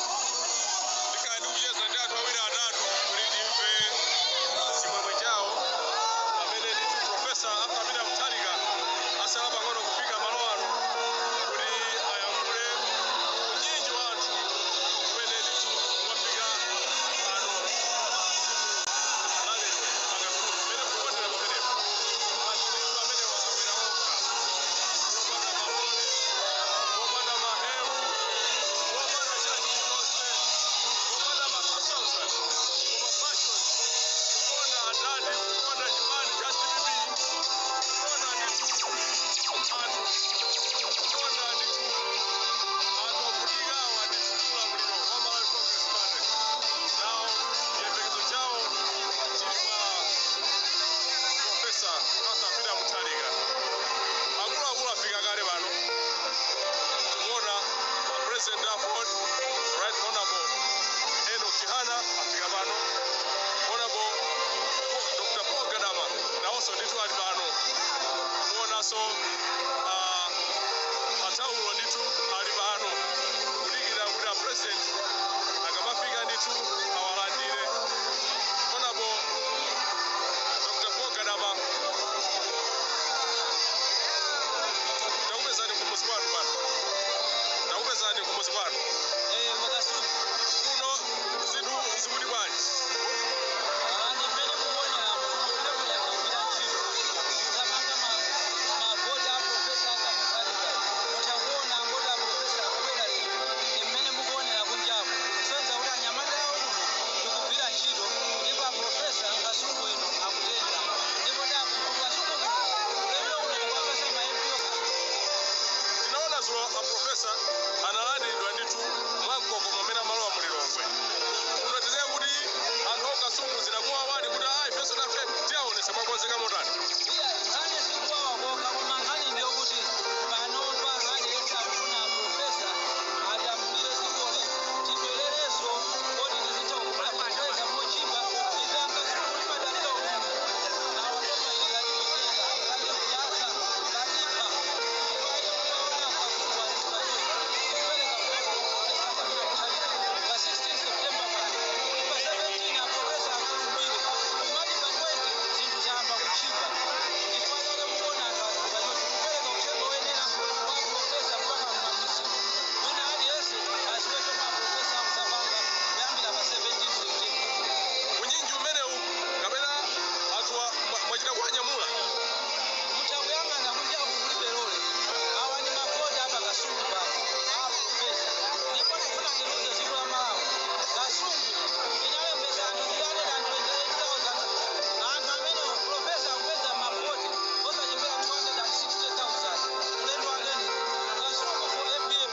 Ndikhala ndikucheza ndi anthu awiri atatu kuti timve chimwemwe chawo pamene ndithu Professor Arthur Peter Mutharika asala pang'ono kufika malo ano kuti ayankhule unyinji wa anthu umene ndithu wafika pano tsiku la lero pa Kasungu. Mmene mukuonera pamenepo, anthu ndithu amene wasawera okha, wopanda malole, wopanda mahewu, wopanda china chilichonse, wopanda ma 2000, koma passion, kukonda adadi, kukonda chipani cha DPP, kukonda ndithu anthu, kukonda ndithu anthu ovutikawa ndithu ulamuliro wa Malawi Congress Party. Nawo chiyembekezo chawo chili mwa Professor Arthur Peter Mutharika. Akuluakulu afika kale pano. Tikuona President AFORD, Right Honorable Enoch Chihana, afika pano. Honorable Dr. Paul Gadama nawonso ndithu ali pano. Tikuonanso ataulo ndithu ali pano kudikira kuti a President akamafika ndithu awalandire. Honorable Dr. Paul Gadama, takupezani kumuzi kwanu pano, takupezani kumuzi kwanu. Eh, mu Kasungu. Kuno zinthu zikuti bwanji? Ndi mmene mukuonera, kumene kuyakagwira ntchito zapanga mavoti a Professor Arthur Mutharika. Mutha kuona ngoti a Professor akubwera lero, ndi mmene mukuonera kunjaku sonza kuti anyamata awo kuno tikugwira ntchito, ndipo a Professor Kasungu ino akutenga, ndipo Kasungu kuno ulendo uno tikuwapasa ma MP. Tinaona zulo a Professor analandiridwa ndithu mwamkokomo mmene amalowa mu Lilongwe kuno. Tinene kuti anthu a Kasungu zinakuwawani kuti a ifenso nafe tiyaonese mwakonzeka motani? Iya, nkhani sikuwawa kokha, koma nkhani ndiyokuti panopa aliyense akufuna Professor alamulire dzikoli, tibwererenso koti tizitha kugula fetereza mochipa. Ife a Kasungu timadalira ulimi. Awa boma ili latipezeka latiyasa latipha. Mukaona Kasungu azikubachoka kupereka vote kwa Professor Arthur Peter Mutharika pa 16 September pano, kuti pa 17 a Professor akalumbire, kumati pa 20 zinthu zayamba kuchipa. Chifukwa chake mukuona anthu atuluka choncho kupereka uthenga woyenera kwa Professor mpaka mmamizimu. Wina aliyense aziwe chomwe a Professor akuzapanga kuyambira pa 17 September. Unyinji umenewu kapena anthu mwachita kuwanyamula? Mutha kuyang'ana kunjaku, kulibe lole. Awa ndi mavoti apa Kasungu pano a Professor. Ndipo ndifuna ndiuze dziko la Malawi, Kasungu inalembesa anthu 328,000. Anthu amenewo Professor akupeza mavoti osachepera 260,000 ulendo wakeni. Kasungu for APM.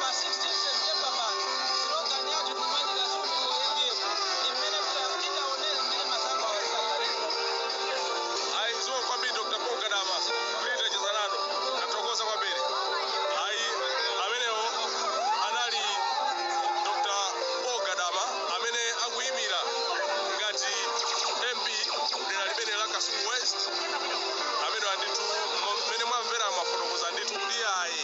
Pa 16 September pano slogan yathu timati Kasungu for APM. Ndi mmene titaonere mmene masankho awazikakalira. Ayi, zikomo kwambiri, Dr. Paul Gadama, kuti tacheza nanu, tathokoza kwambiri. Ayi, amenewo anali Dr. Paul Gadama amene akuyimira ngati MP dera limene la Kasungu West. Amene andithu mmene mwamvera mafotokoza ndithu kuti ayi,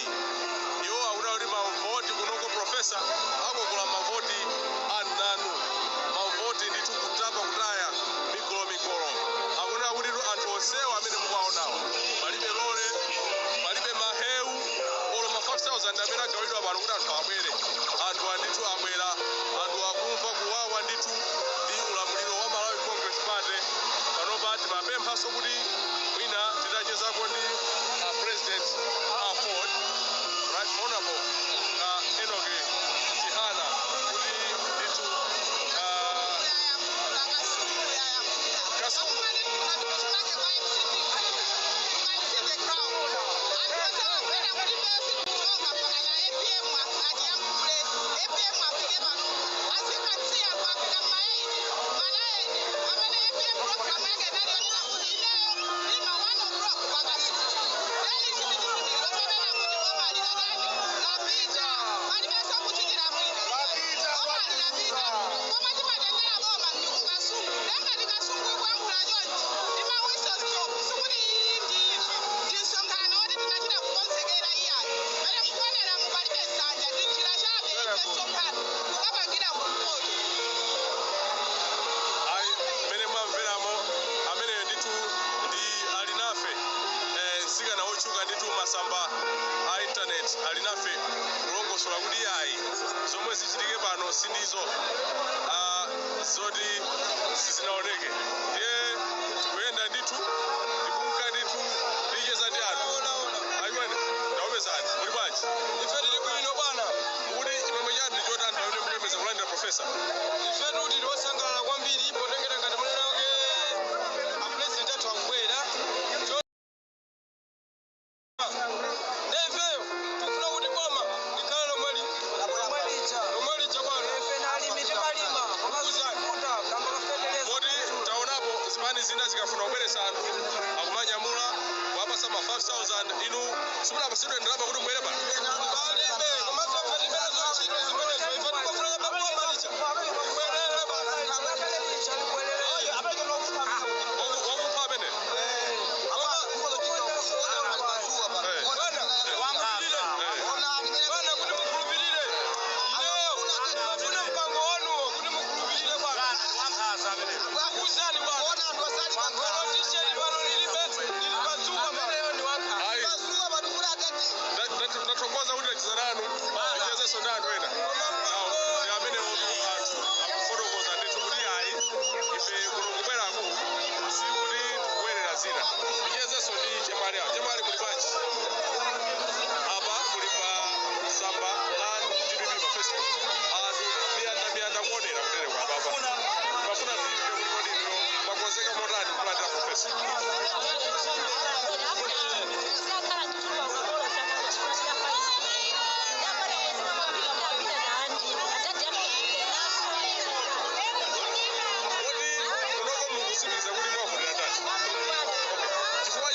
iwo akuti kuti mavoti kunoko Professor akokola mavoti ananu, mavoti ndithu kutapa kutaya migolomigolo. Akunena kuti anthu onsewa amene mukuwaonawo, palibe lole, palibe mahewu, olo ma 5000 amene agawidwa pano kuti anthu abwere. Anthu andithu abwera, anthu akumva kuwawa ndithu ndi ulamuliro wa Malawi Congress Party. Panopa timapemphanso kuti mwina titachezako ndi President AFORD, Right Honorable Enoch Chihana, kuti ndithu Kasungu. Otchuka ndithu masamba a internet ali nafe kulongosola kuti ayi, zomwe zichitike pano sindizo zoti sizinaoneke. Ndiye tikuyenda ndithu, tikunka ndithu, ticheza ndi anthu. Ayiwene, ndaupezani, muli bwanji? Ife tili bwino, bwana. Mukuti chimwemwe chanu ndi chotani pamene mukuyembekeza kulandira profesa? Ife tili wosangalala kwambiri potengera ngati munena wake apresident athu akubwera. Nde ifeyo tikufuna kuti boma likhale lomweli lomwe lija, bwana. Kodi taonapo zipani zina zikafuna kubweretsa anthu akumanyamula kuwapasa ma 5000. Inu simunapasidwe ndalama kuti mubwere pano? Palibe, komanso ife timenezo ntchito zimenezo. Ife tikufuna boma lija libwerere basi. Wakupha amene. Bwana, bwana, kuti mukhulupirire ineyo ndimafuna mpango wanuwo kuti mukhulupirire, bwana. Kuuzani, bwana, ono tisheti pano lilibe, lili padzuwa pano. Ayi, ndathokoza kuti tacheza nanu, tichezenso ndi anthu ena. Nawo ndi amene otu anthu akufotokoza ndithu kuti ayi, ife kuno kubweraku sikuti tikubwerera zina. Tichezenso ndi chemwali awo. Chemwali, muli bwanji? Apa muli pa tsamba la DPP pa Facebook, anthu miyanda miyanda kuonera kutereko. Apapa mafuna timve kuti kodi ino mwakonzeka motani kulandira profesa? Kodi kunoko mukusimikiza kuti mwavotera ndani? Chifukwa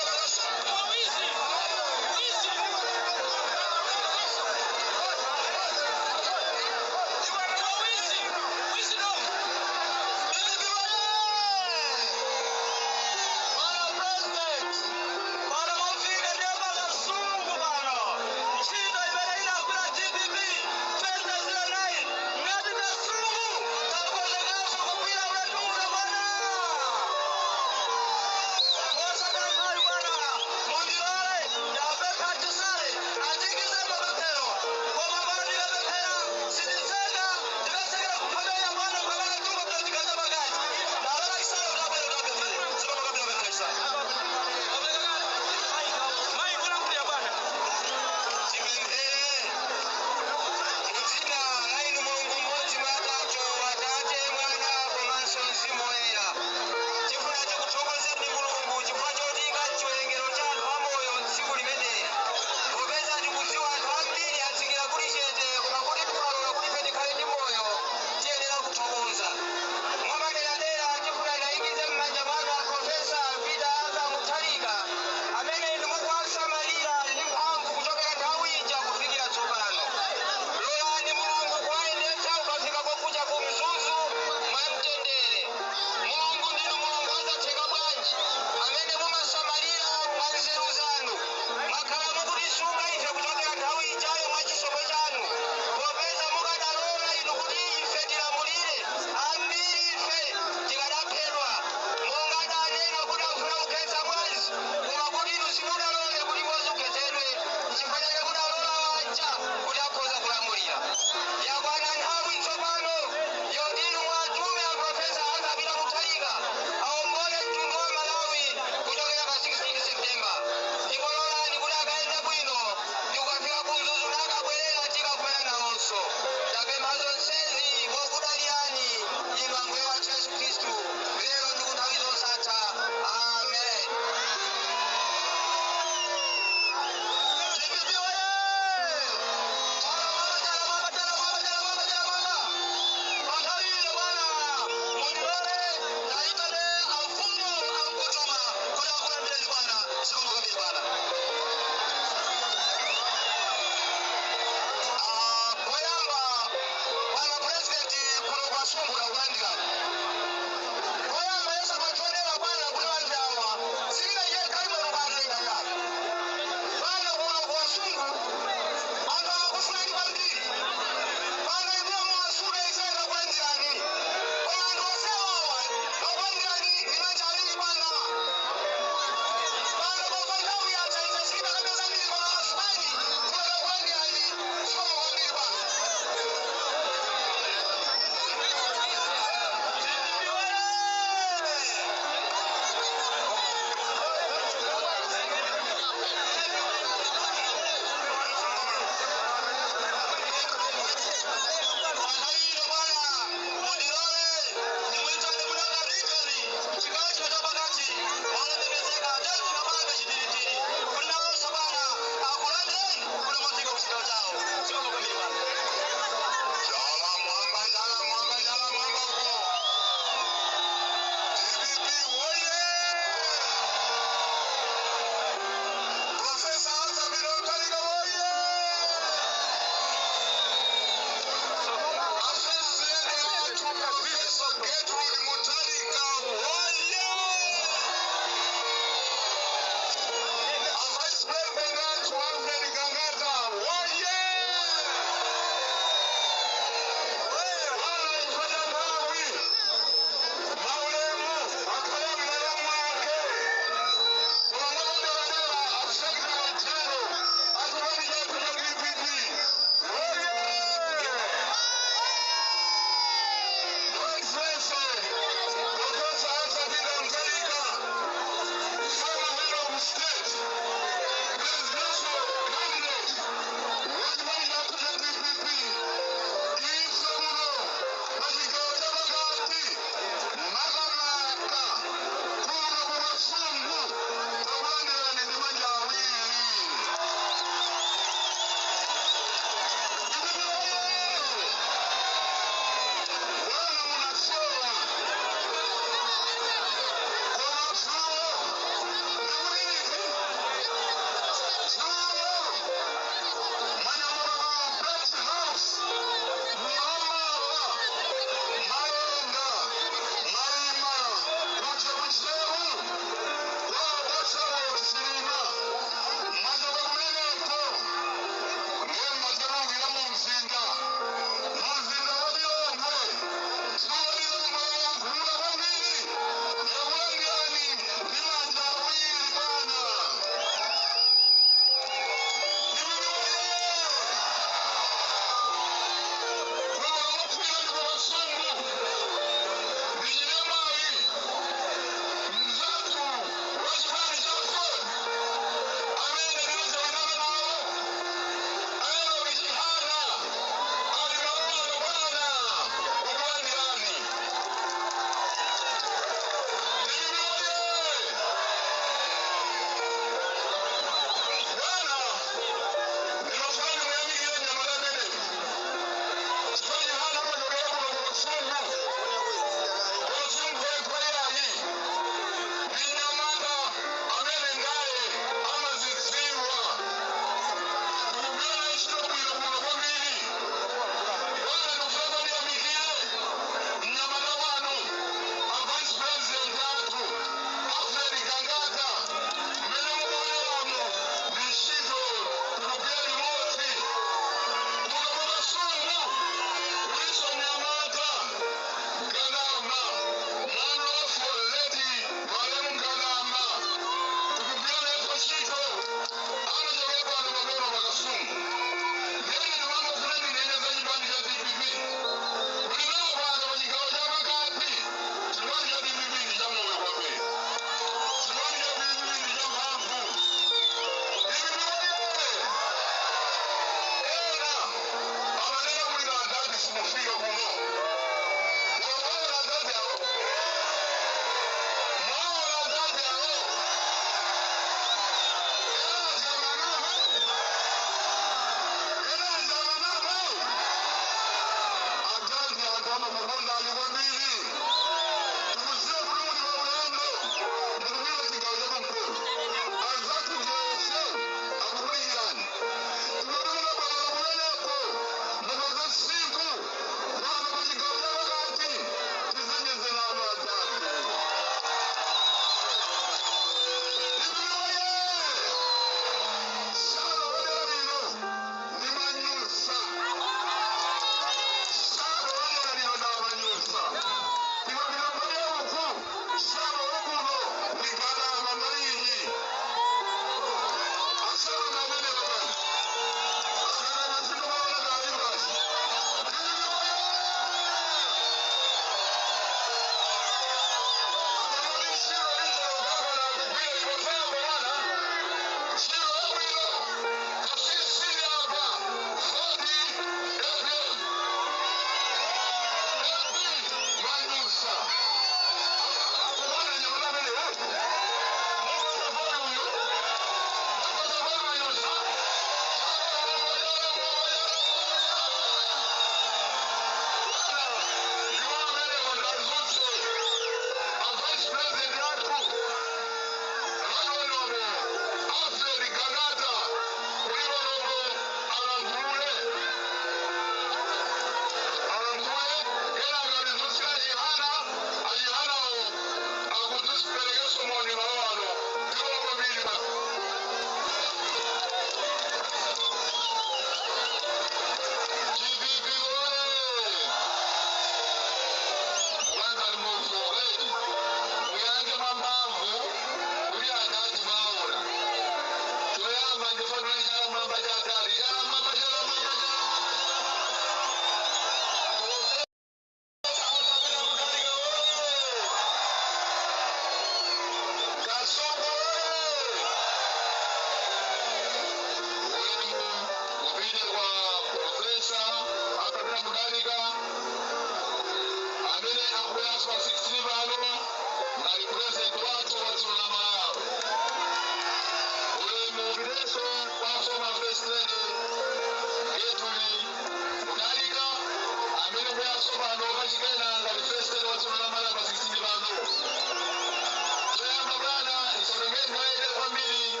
Ndisautengeni kwambiri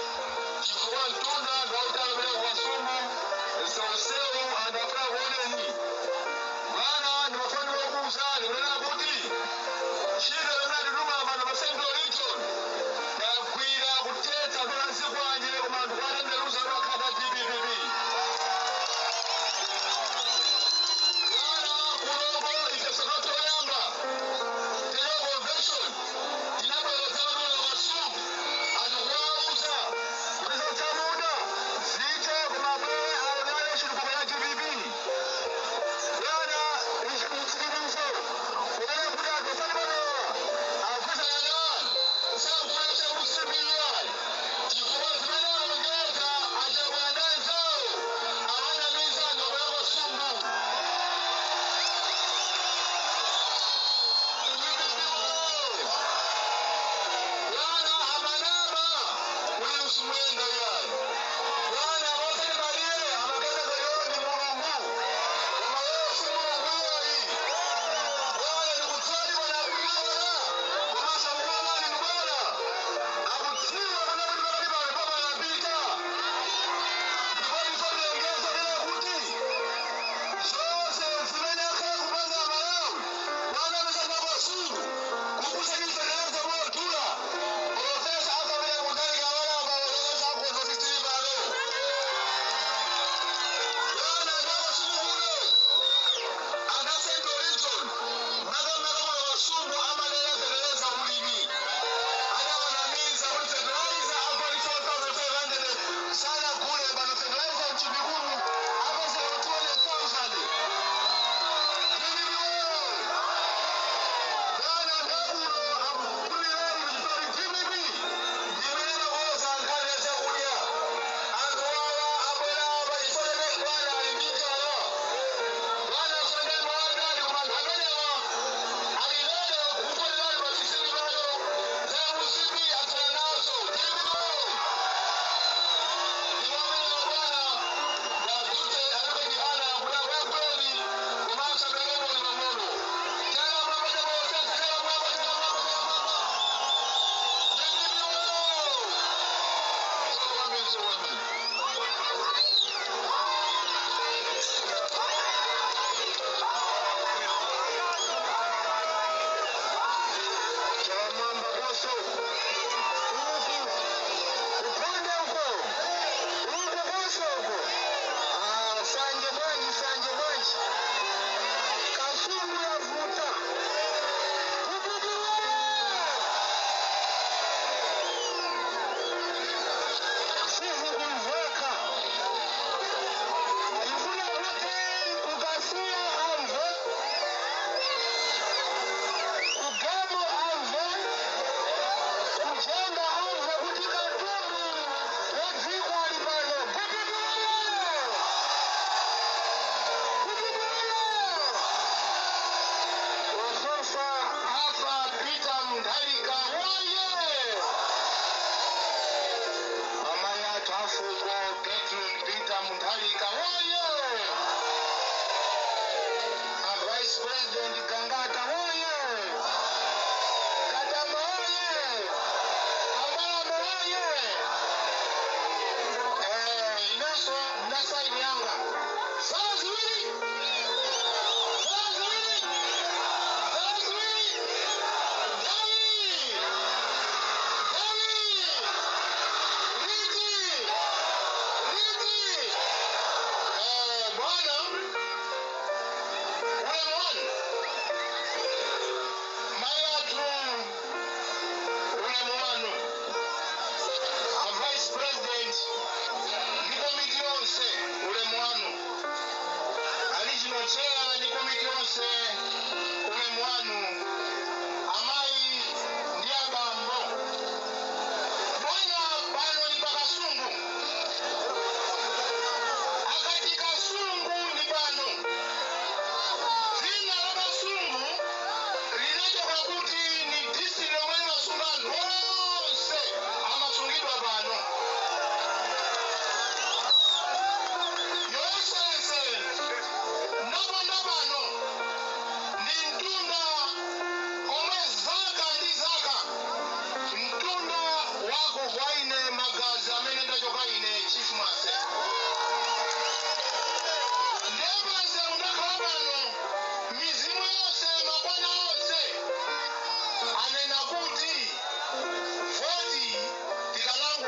chifukwa mtunda ngautala pera kuwasumu nsausewu anthu afuna kuoneni. Bwana, ndimafanira kukuwuzani kunena kuti ntchito yomwe atituma pano pa Central Region tagwira kutetsa tola zikwanje, koma anthu kwatembeluza akhala DPP. Bwana, kuloko ife sakatho yoyamba tero convention tinabweretsa katola Kasumu, anthu kuwauza kuti zachamuna.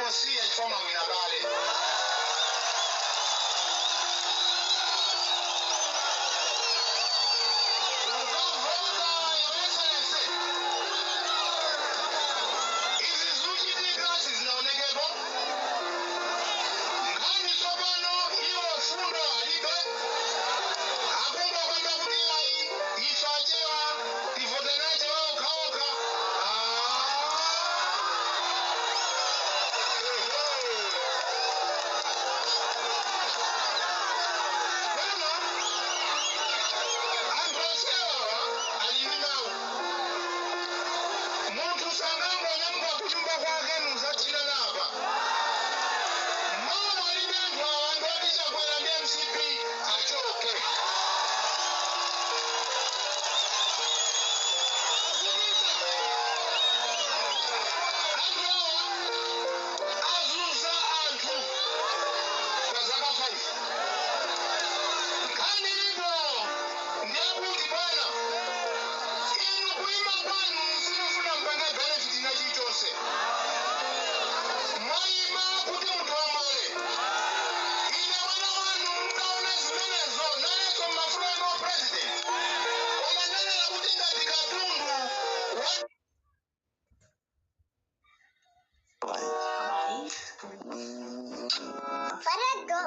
Mungosiya chifukwa mwawina kale. Mukavota, Your Excellency. Izi zikuchitika sizinaonekepo. Nkhani tsopano iwo fundo alibe. Akungokamba kuti ayi, ife Achewa tivote nachewa okhaokha. Ah. Bwana, anthu onsewa ali ndi mawu. Munthu sangangonyamuka kunyumba kwake nuzathira napa. Mawu alibe anthu awa, anthu ati Chakwera ndi MCP achoke. Akupita. Anthu awa azunza anthu kwa zaka 5. Nkhani ilipo ndiyakuti bwana, inu kuima kwanu simufuna mpange benefit ina chilichonse. Mwayima kuti mutombole. Ine mwana wanu mtaona zimenezo, nanenso mmafuna no president, koma nanena kuti ngati katundu wa Go.